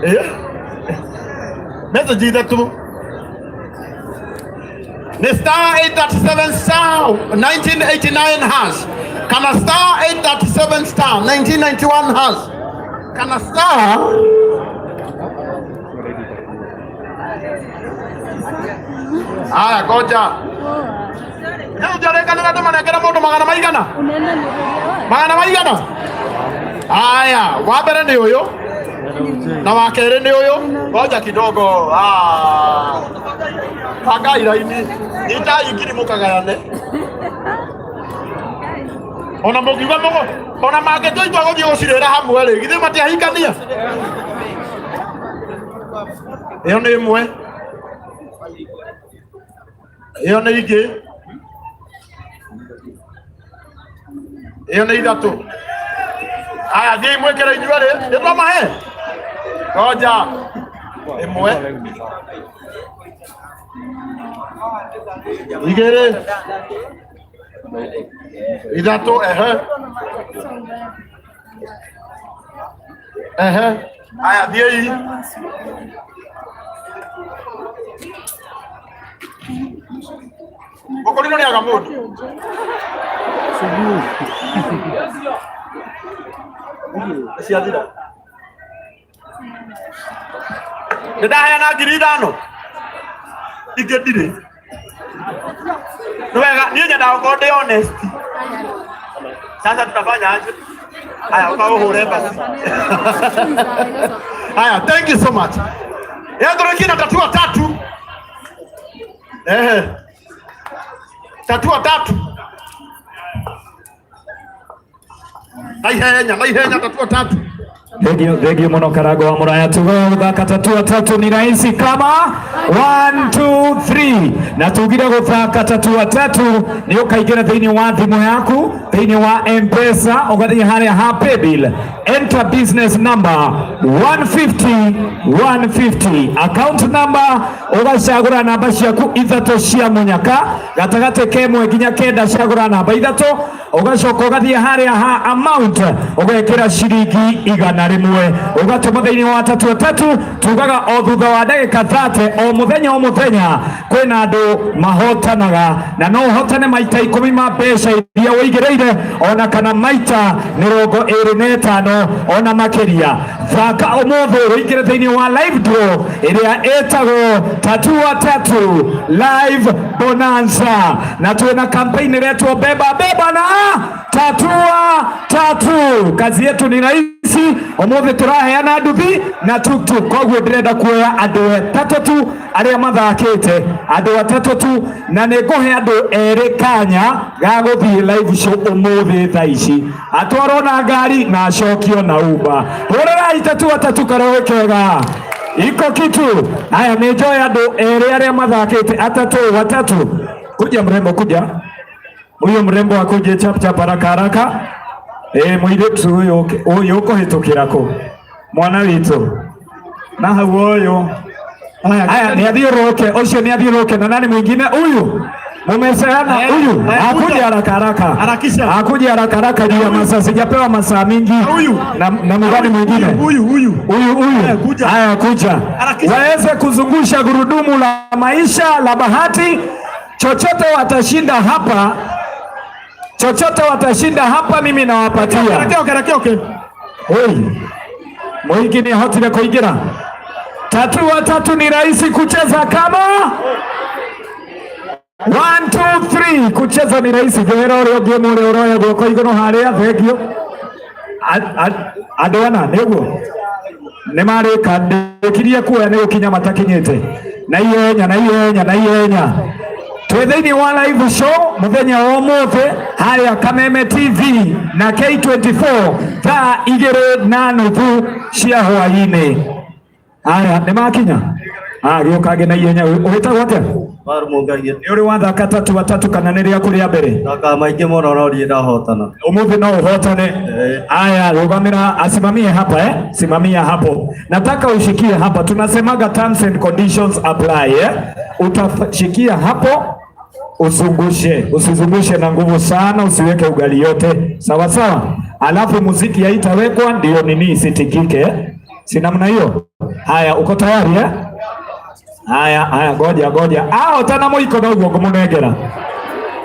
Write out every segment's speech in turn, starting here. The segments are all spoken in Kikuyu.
Eh? Message ithatũ nĩ star 837 star 1989 hash kana star 837 star 1991 hash kana star. Haya, ngoja rĩu njarĩkanĩra ndĩmanengere mũndũ magana maigana, magana maigana. Haya, wa mbere nĩ ũyũ na wa kerĩ nĩ ũyũ. Ngoja kidogo. Ah. Pangai raini, nyitai ngiri mũkagayane. Ona mũngiuga mũgũ ona mangĩtua itua gũthiĩ gũcirĩra hamwe rĩ, githĩ matiahikania? Ĩyo nĩ ĩmwe, ĩyo nĩ ingĩ, ĩyo nĩ ithatũ. Aya, thiĩi mwĩkĩre inyuerĩ, nĩ twamahe. Ngoja, ĩmwe, igĩrĩ, ithatũ. Ehe, ehe. Aya, thiĩi. Gũkũrinwo nĩ aga mũndũ. Ciathira. Nĩ ndaheana 5,000 ingĩ ndirĩ. Nĩ wega, niĩ nyendaga gũkorwo ndĩ honest. Sasa tutafanya aje? Haya, ukaũhũre basi. Haya, thank you so much. Yandũrĩkie na tatua tatu. Ehe. Tatua tatu. Na ihenya, na ihenya, tatua tatu. Thengio, thengio muno Karango wa Muraya. Tugaga guthaka tatua tatu ni rahisi kama 1 2 3, na tugire guthaka tatua tatu ni ukaingira thiini wa thimu yaku, thiini wa M-Pesa, ugathii haria ha paybill, enter business number 150 150, account number ugacagura namba ciaku ithatũ cia munyaka gatagatĩ kemwe nginya kenda, cagũra namba ithatũ, ugacoka ugathie haria ha amount, ugekira ciringi 100, ugatũma thĩinĩ wa tatu tatu. Tugaga o thutha wa ndagĩka 30 o mũthenya o mũthenya kwĩna andũ mahotanaga, na no ũhotane maita 10 ma mbeca iria ũigĩrĩire, ona kana maita 25 ona makĩria. Thaka ũmũthĩ, ũingĩre thĩinĩ wa live draw ĩrĩa ĩtagwo Tatua Tatu Live Bonanza, na twĩna campaign ĩretwo Beba Beba na Tatua Tatu. Kazi yetu ni rahisi, ũmũthĩ tũraheana nduthi na tuktuk, koguo ndĩrenda kuoya andũ atatũ tu arĩa mathakĩte, andũ atatũ tu, na nĩ ngũhe andũ erĩ kanya ga gũthiĩ live show ũmũthĩ thaa ici, atwarwo na ngari na acokio na Uber. Hũrĩrai Tatua Tatu karoĩ kega iko kitu. Haya, nĩ njoe andũ erĩ arĩa mathakĩte, atatu, watatu. Kuja mrembo, kuja huyo mrembo akuje chap chap, haraka haraka. Eh, mũirĩtu ũyũ ũyũ ũkũhĩtũkĩra kũ mwana witũ na hau ũyũ? Haya, nĩ athiũrũrũke ũcio, nĩ athiũrũrũke. Na nani mwingine huyu mumeseana? Huyu akuje haraka haraka. Harakisha. Akuje haraka haraka juu ya masaa, sijapewa masaa mingi. Huyu. Na mgani mwingine? Huyu, huyu. Huyu, huyu. Eh, kuja. Haya, kuja. Harakisha. Waweze kuzungusha gurudumu la maisha la bahati. Chochote watashinda hapa, chochote watashinda hapa, mimi nawapatia. Harakio, harakio, okay. Oi, mwingi ni hotire kuingira. Tatua tatu ni rahisi kucheza kama 1 2 3, kucheza ni rahisi. Ngera ũrĩa ũngĩ ũmwe ũrĩa ũroya guoko igũrũ harĩa, thengio. Andũ ana nĩguo nĩ marĩka, ndĩkirie kuoya nĩ gũkinya matakinyĩte. Na ihenya, na ihenya, na ihenya. Twĩ thĩinĩ wa live show mũthenya wa ũmũthĩ harĩa Kameme TV na K24 thaa 2:30 cia hwaĩ-inĩ. Aya, nĩ makinya. Ah, gĩũkange na ihenya. Wĩtagwo atĩa? Waru Mungagia. Nĩ ũrĩ wathaka tatu tatu kana nĩ rĩaku rĩa mbere? Thakaga maingĩ mũno no ndirĩ ndahotana. Ũmũthĩ no ũhotane. Eh. Aya, rũgamĩra, asimamie hapa eh? Simamia hapo. Nataka ushikie hapa. Tunasemaga terms and conditions apply eh? Utashikia hapo uzungushe, usizungushe na nguvu sana, usiweke ugali yote, sawa sawa. Alafu muziki haitawekwa ndio nini isitikike, eh? Si namna hiyo? Haya, uko tayari eh? Haya, haya, ngoja ngoja. Ahotana mũiko noguo ngũmũnengera.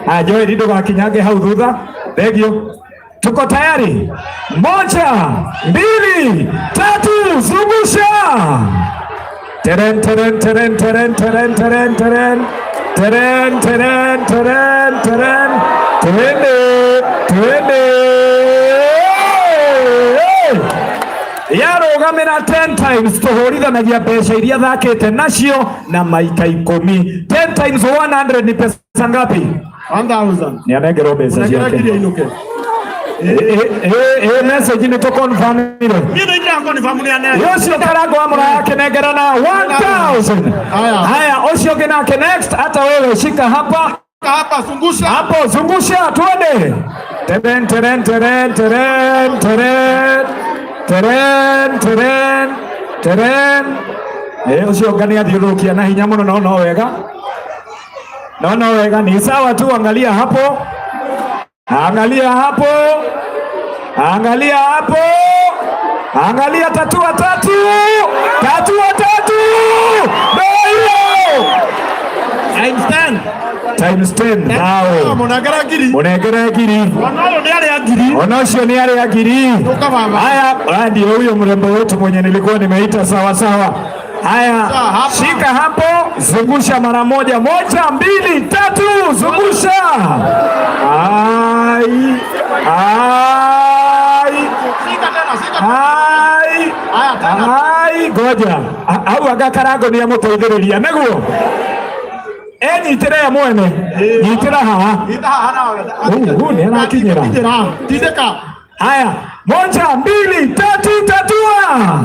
Haya, Joel ndũgakinyange hau thutha. Thengio. Tuko tayari? Moja, mbili, tatu, zungusha. Teren teren teren teren teren teren teren teren teren teren teren, twende twende, yarũgamĩra 10 times tũhũrithanagia mbeca iria thakĩte nacio na maita ikũmi. 10 times 100 ni pesa ngapi? 1000. Nĩ anengerwo mbeca Mũnengere ciake. ngiri ainũke. Ĩ message nĩ tũkonfamire. Niĩ nĩ ndĩrakonfirm nĩ anengera. Ũcio Karango wa Mũraya akĩnengerana 1000. Haya. Haya, ũcio ũngĩ nake next, hata wewe shika hapa Hapa zungusha. hapo, zungusha tuende. Teren teren teren teren teren teren teren teren. Ũcio ũngĩ nĩ athiũrũrũkia na hinya mũno, no no wega, no no wega, ni sawa tu. Angalia hapo, angalia hapo, angalia hapo, angalia, tatua tatu, tatua tatu, ndio hiyo. Times 10. Times 10 thao. Mũnengere ngiri. Mũnengere ngiri. Ona ũyũ nĩ arĩa ngiri. Ona ũcio nĩ arĩa ngiri. Toka baba. Haya, haya ndio huyo mrembo wetu mwenye nilikuwa nimeita sawa sawa. Haya, hapa. shika hapo, zungusha mara moja, moja, mbili, tatu, zungusha. Ai, ai, Shika tena, shika. ai, Haya tena. ai, ngoja. Hau anga Karango nĩ amũteithĩrĩria nĩguo enyitĩre ye mwene, nyitĩra haha. Ita haha nawe. Huu nĩ arakinyĩra. Kinyĩra. Tindĩka. Haya, moja, mbili, tatu, tatua.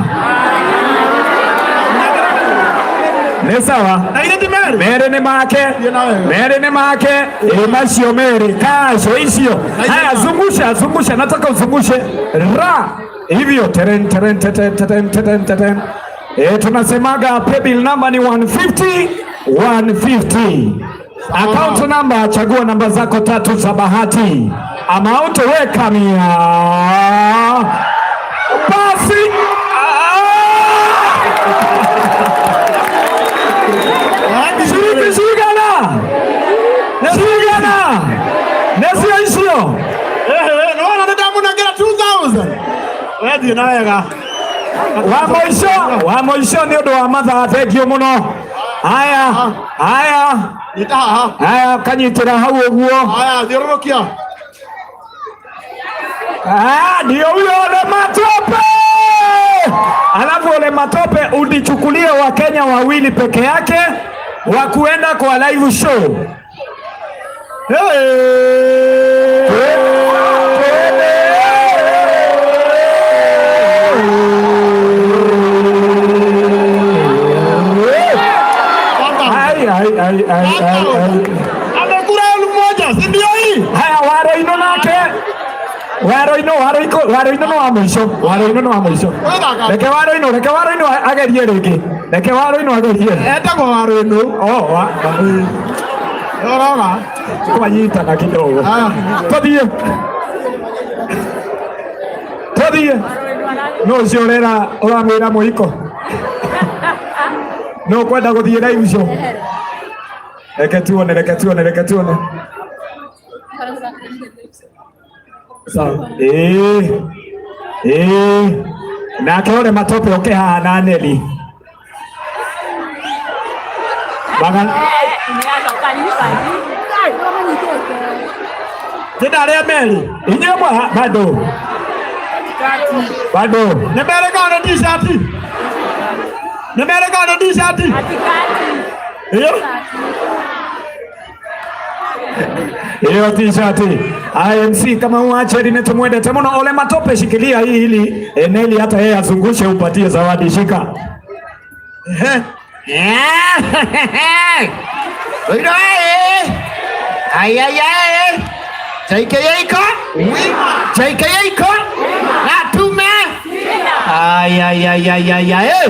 Nĩ sawa. Na ithe ti merĩ. Merĩ nĩ make, Thiĩ na wega. merĩ nĩ make, ĩ macio merĩ, kasho icio. Haya, zungusha, zungusha, nataka uzungushe ra hivyo, teren teren teren teren teren teren. Tunasemaga paybill number ni 150 150. Account number, chagua namba zako tatu za bahati. Amount weka 100. Basi. Ciringi cigana? Cigana? Nĩcio icio? Ehe, nĩwona nĩ ndamũnengera 2000. We thiĩ na wega. Wa mũico, wa mũico nĩ ũndũ wa mathaa, thengio mũno. Haya, haya, Nyita haha. haya, kanyitĩra hau ũguo. Haya, thiũrũrũkia. Ah, ndio huyo Ole Matope. Alafu Ole Matope ulichukulie Wakenya wawili peke yake wa kuenda kwa live show. Hey! Ai, ai, ai, ai, ai, ai. Amekula 1000, si ndio hii? Haya, Waroino nake. Waroino, Waroiko, Waroino no wa mũico. Waroino no wa mũico. Wethaka. Reke Waroino, reke Waroino agerie rĩngĩ. Reke Waroino agerie. Etagwo Waroino. Oh, wa, Ũrona? twanyitana kidogo. Haya. Tuthiĩ. Tuthiĩ. No ũcio ũrera ũramwĩra mũhiko. No ũkwenda gũthiĩ live show. Reke tuone, reke tuone, reke tuone. Sawa. Ĩĩ. Ĩĩ. Nake Ole Matope oke haha na Neli. Magana Ndĩna arĩa merĩ. inyuĩ mwa bado. Bado. Nĩ merĩ kana nĩ t-shirt? Nĩ merĩ kana nĩ t-shirt? Ĩyo. Hiyo t-shirt. IMC kama uache ni tumwendete muno. Ole Matope, shikilia hii ili Neli hata yeye azungushe upatie zawadi. Shika. Ehe. Ai ai ai. JKA JKA Natume. Ai ai ai ai ai ai.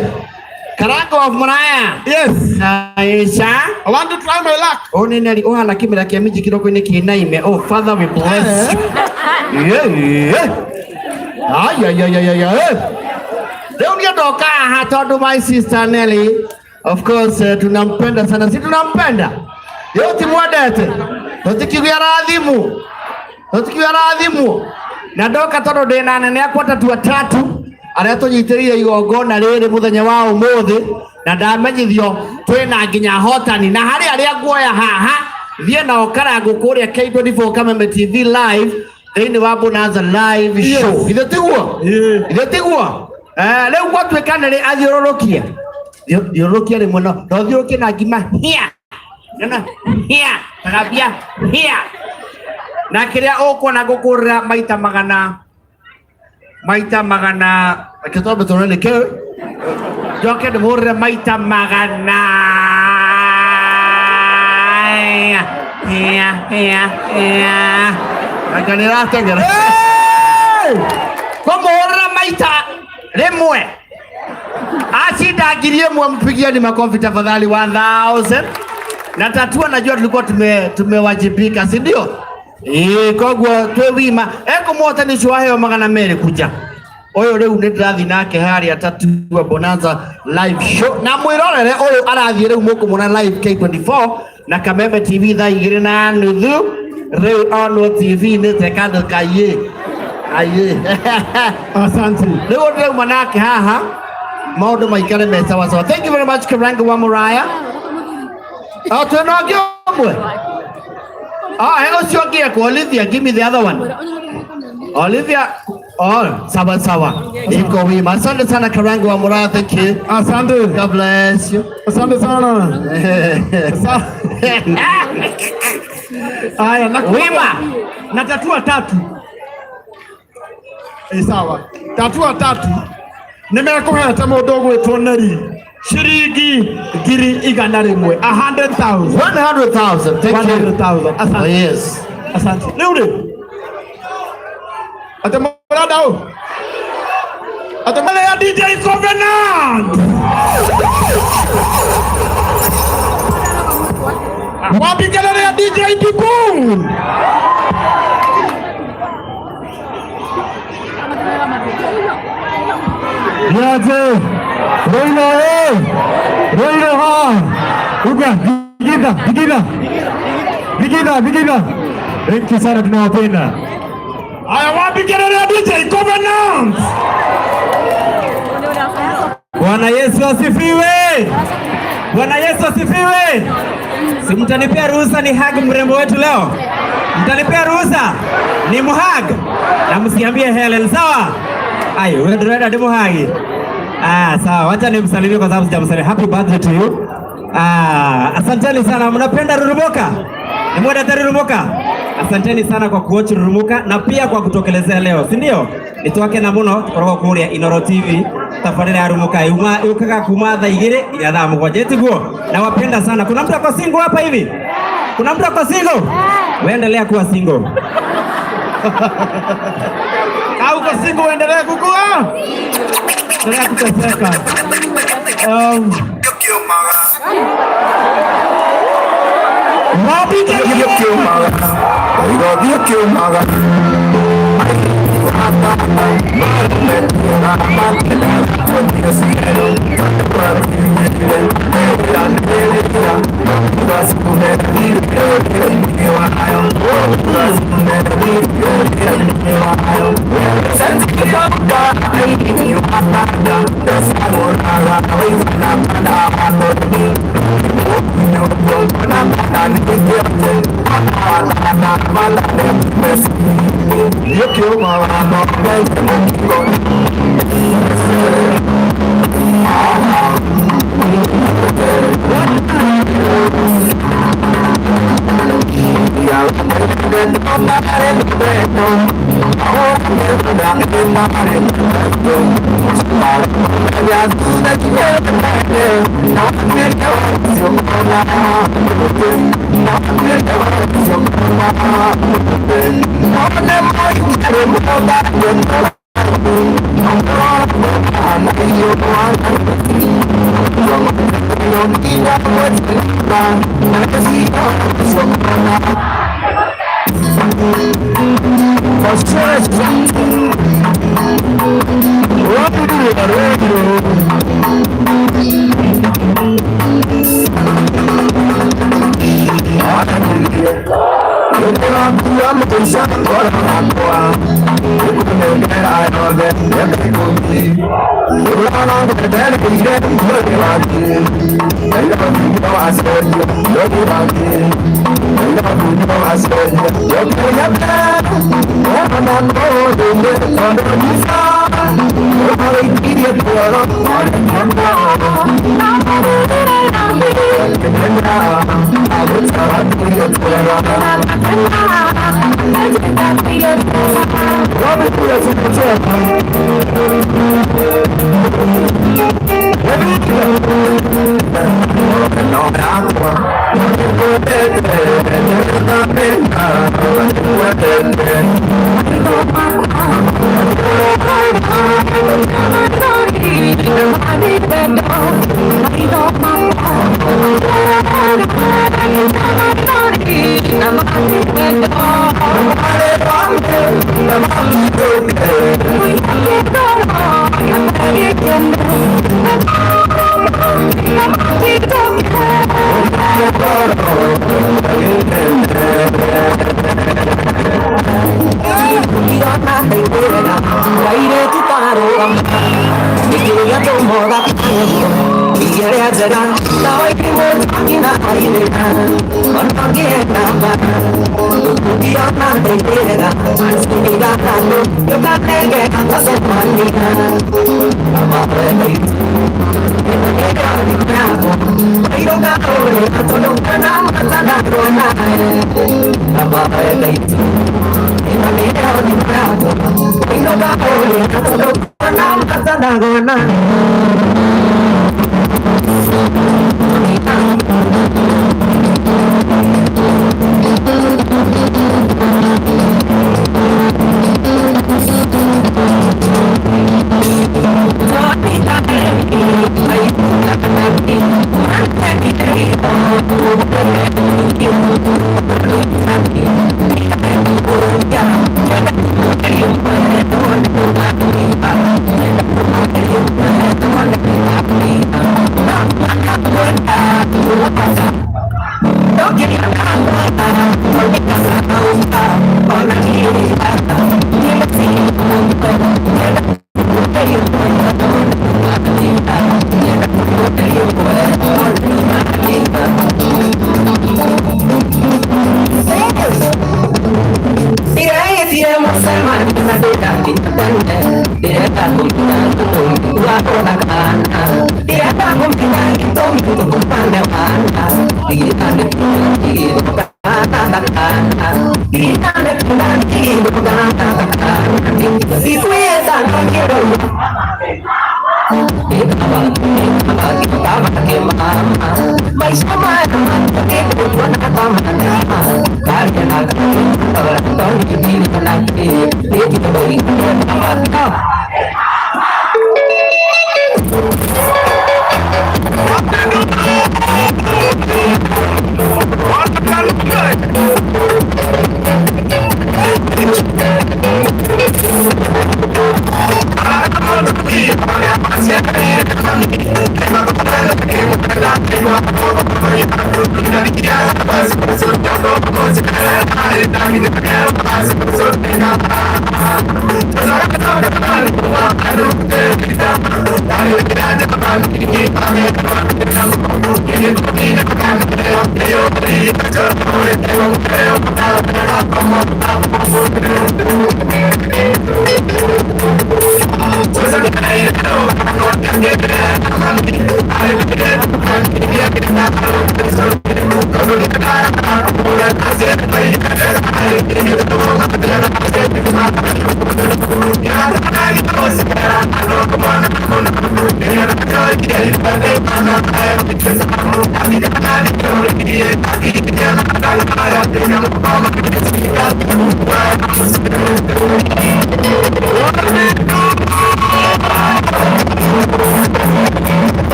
Karango of Muraya. Yes. Aisha. I want to try my luck. O nĩ neri ũhana kĩmera kĩa minji kĩroko-inĩ kĩna ime. Oh Father, we bless you. Yeah, yeah. Ai ai ai ai ai. Rĩu niĩ Rĩu niĩ ndoka haha tondũ my sister Nelly, of course, tunampenda sana, si tunampenda? Yo timwendete, tũtikiuge arathimu, tũtikiuge arathimu. Na ndoka tondũ ndĩna anene akwa atatu atatu arĩa tũnyitĩrĩire igongona rĩrĩ mũthenya wa ũmũthĩ, na ndamenyithio twĩna nginya hotani, na harĩ arĩa nguoya haha thiĩ nao Karango kũrĩa K24 Kameme TV live thĩinĩ wa Bonanza live show. Ithe tiguo? Ithe tiguo? Eh, rĩu gwatuĩka nĩ rĩ athiũrũrũkie. Thiũrũrũkia rĩmwe no thiũrũrũkie na ngima hia. Nona hia, tagambia hia. Na kĩrĩa ũkuona ngũkũrĩra maita magana, maita magana, reke twambe tuone nĩ kĩĩ. Njoke ndĩmũhũrĩre maita magana. Hia, hia, hia. Anga nĩ ĩrateng'era. Kũmũhũrĩra maita rĩmwe. Acinda 1000, mpigieni makofi tafadhali 1000. Na tatua najua tulikuwa tumewajibika, si ndio? Koguo twĩ wima. Ekũmũhotani ũcio waheo 200 kuja. Ũyũ rĩu nĩ ndĩrathiĩ nake harĩa Tatua Bonanza live show. Na mwĩrorere ũyũ arathiĩ rĩu mũkũmũona live K24 na Kameme TV thaa igĩrĩ na nuthu. Rĩu onwo TV nĩ te kandũ kaiĩ. Aiĩ. Asante. Rĩu ndĩrauma nake haha maũndũ maikare me sawa sawa. Thank you very much, Karango wa Muraya. Oh, twĩna ũngĩ ũmwe? Oh, he ũcio ũngĩ ekũ Olivia, give me the other one. Olivia, oh, sawa sawa. Iko wima. Asante sana Karango wa Muraya, thank you. Asante. God bless you. Asante sana. Haya, na Wima. Na tatua tatu. Sawa. Tatua tatu. Nimekuhete mũndũ ũgwĩtwo Neri ciringi 100,000, 100,000. 100,000. Thank you. 100,000. Asante. Oh, yes. Asante. Rĩu rĩ, atĩ mũrenda ũ? Atĩ mũrĩa DJ Covenant. Wambigĩrĩria DJ Dibul. Niaje? Roilo eh! Roilo ha! Uga, Bigida, Bigida. Bigida, Bigida. Thank you sana, tunawapenda. Haya, wambigĩrĩria DJ Covenant. Bwana Yesu asifiwe. Bwana Yesu asifiwe. Si mtanipea ruhusa ni hug mrembo wetu leo? Mtanipea ruhusa? Ni muhag? Na msiambie Helen, sawa? Ai, wewe ndio ndio muhagi. Ah, sawa. Wacha nimsalimie kwa sababu sijamsalimia. Happy birthday to you. Ah, asanteni sana. Mnapenda Rurumuka? Ni mwenda tayari Rurumuka? Asanteni sana kwa kuwatch Rurumuka na pia kwa kutokelezea leo, si ndio? Nitwake na muno tukoragwo kuria Inoro TV tabarĩra ya Rurumuka yuma yukaga kuma thaa igĩrĩ nginya thaa mũgwanja etiguo. Nawapenda sana. Kuna mtu ako single hapa hivi? Kuna mtu ako single? Wewe endelea kuwa single. Au uko single uendelee kukua? Endelea kuteseka.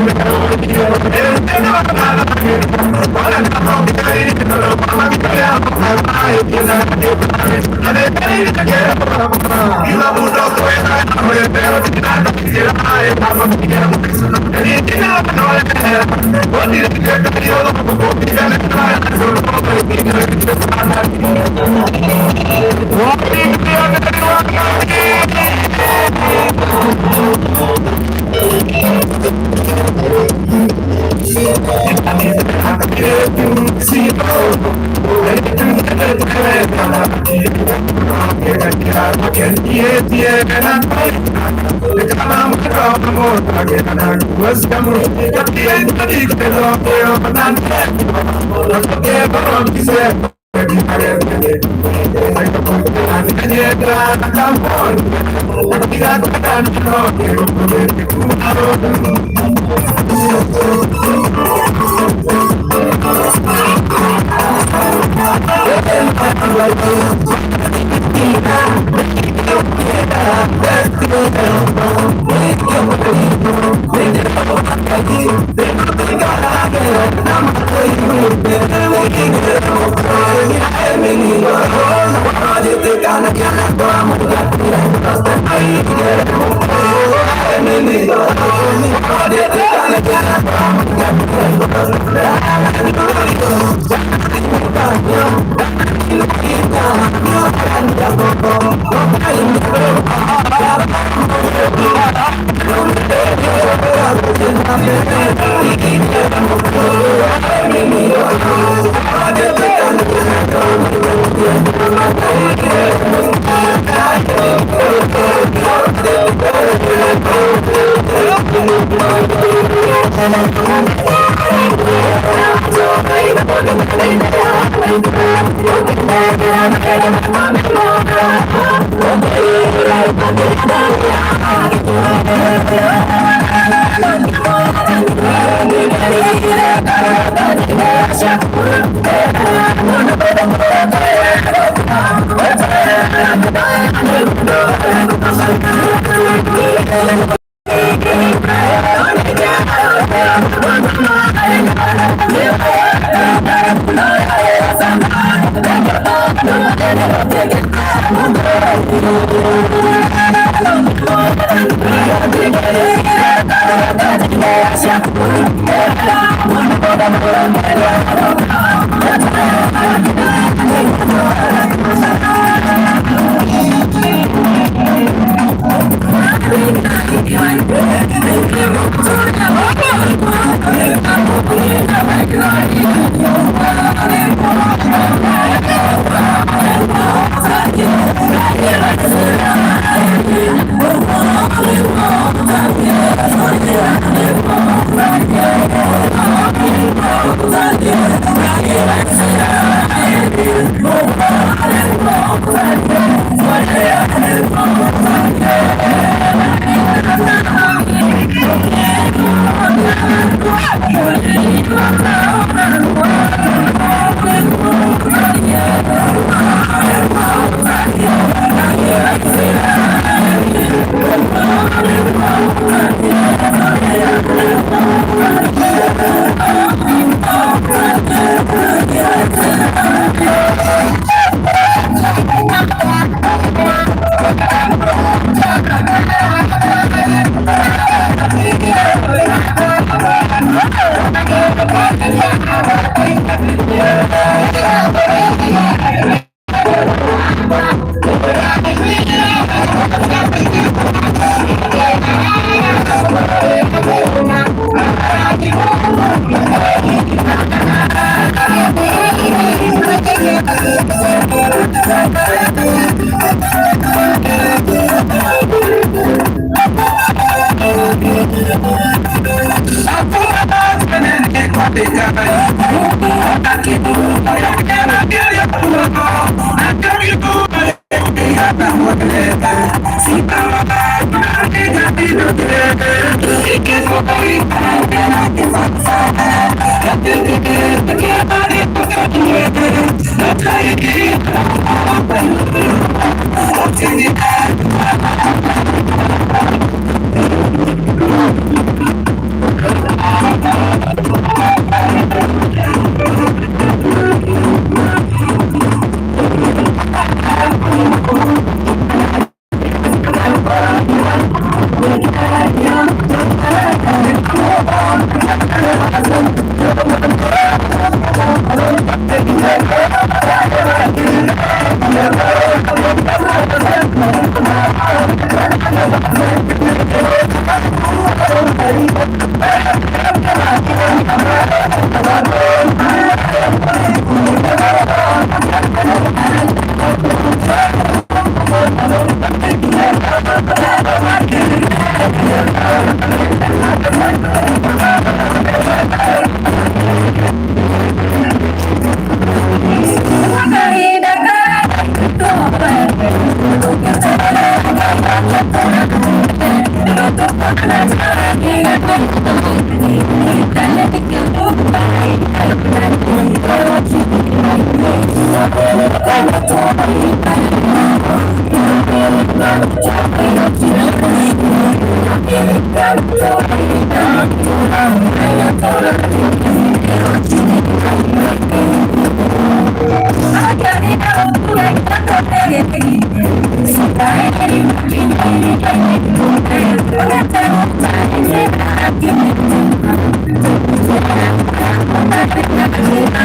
Thank you.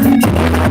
1.